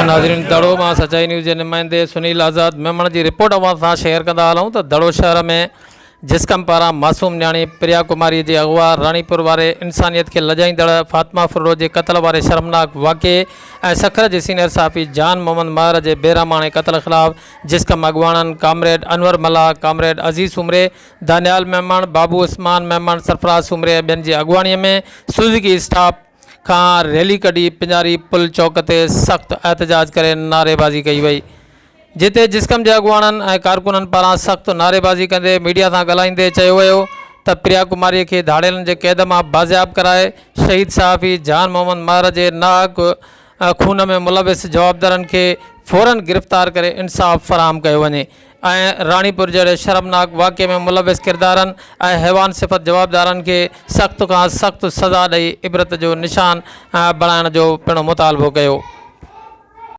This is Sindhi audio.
ناظرين دڙو مان سچائي نيوز جي نمائندي سنيل آزاد ميمڻ جي رپورٽ اوهان سان شيئر ڪندا هلون ته دڙو شهر ۾ جسقم پاران معصوم نياڻي پريا ڪماري جي اغوا، راڻيپور واري انسانيت کي لڄائيندڙ فاطمه ڦرڙو جي قتل واري شرمناڪ واقعي ۽ سکر جي سينئر صحافي جان محمد مهر جي بيرحماڻي قتل خلاف جسقم اڳواڻن ڪامريڊ انور ملاح، ڪامريڊ عزيز سومري، دانيال ميمڻ، بابو عثمان ميمڻ، سرفراز سومري ۽ ٻين جي اڳواڻي ۾ سوزوڪي اسٽاپ کان ريلي ڪڍي پڃاري پل چوڪ تي سخت احتجاج ڪري نعريبازي ڪئي وئي. جتي جسقم جي اڳواڻن ۽ ڪارڪنن پاران سخت نعريبازي ڪندي ميڊيا سان ڳالهائيندي چيو ويو ته پريا ڪماري کي ڌاڙيلن جي قيد مان بازياب ڪرائي شهيد صحافي جان محمد مهر جي ناحق خون ۾ ملوث جوابدارن کي فورن گرفتار ڪري انصاف فراهم ڪيو وڃي ۽ راڻيپور جهڙي شرمناڪ واقعي ۾ ملوث ڪردارن ۽ حيوان صفت جوابدارن کي سخت کان سخت سزا ڏئي عبرت جو نشان بڻائڻ جو پڻ مطالبو ڪيو.